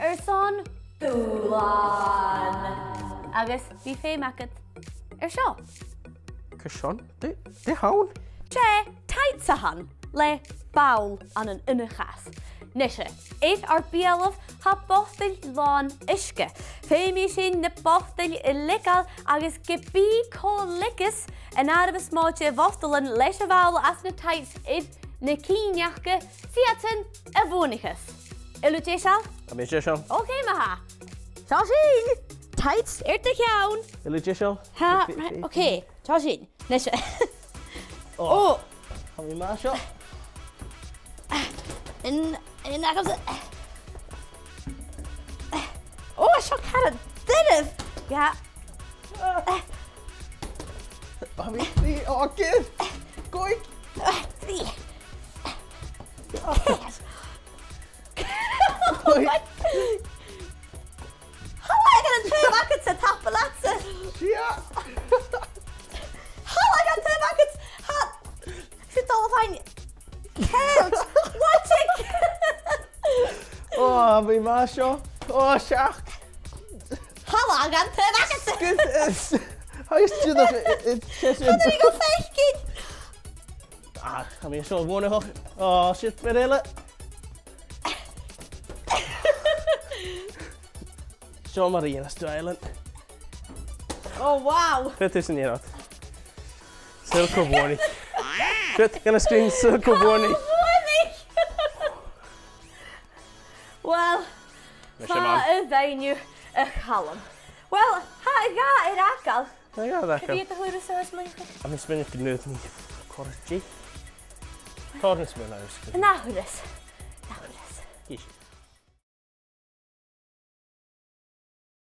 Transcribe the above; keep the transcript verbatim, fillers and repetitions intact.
airson dùbhlan. Agus bidh feum agad air seo. Carson? Dè, dè th' ann? 'S e tights a th' ann le ball ann an aon chas. Nise, air ar beulaibh tha botail làn uisge. Feumaidh sinn na botail a leigeil agus ge bith cò leigeas an àireamh as motha de bhotalan leis a' bhall anns na tights air na cinn aca, 's iadsan a bhuannaicheas. A bheil thu deiseil? Tha mi deiseil. Ok, ma-thà. Seo sinn! Tights air do cheann! A bheil thu deiseil? Tha, right, ok. Seo sinn. Nise. Ò. Ò. Tha mi math seo. An, an agamsa. Ò, seo caran doirbh. Yeah. Tha mi, ò, good. Good. Three. Good. Thalla gun an taobh agadsa, tapadh leatsa. Sia. Thalla gun an taobh agadsa. Tha, 's e dol a bhith ceart. Watch it. Ò, bha mi math seo. Ò, seachd. Thalla gun an taobh agadsa. Good, is, how is it, it, it, Chan eil mi gu faicinn. Ah, tha mi seo bhuannaichte. Ò, shit, fear eile. Seo mar a dhèanas tu, Ellen. Oh, wow! Put this in your mouth. Saoil cò bhuannaich. Put, gonna screen, saoil cò bhuannaich. Cò bhuannaich? Well, tha a' mhadainn a' Chaluim. Well, tha a dhà air fhàgail. Tha a dhà air fhàgail. Cò mheud a thuirt thu, a bheil thu a' smaoineachadh? Tha mi a' smaoineachadh gun tuit mi còrr is deich. Còrr is deich. An ath thuras. An ath thuras. Yes.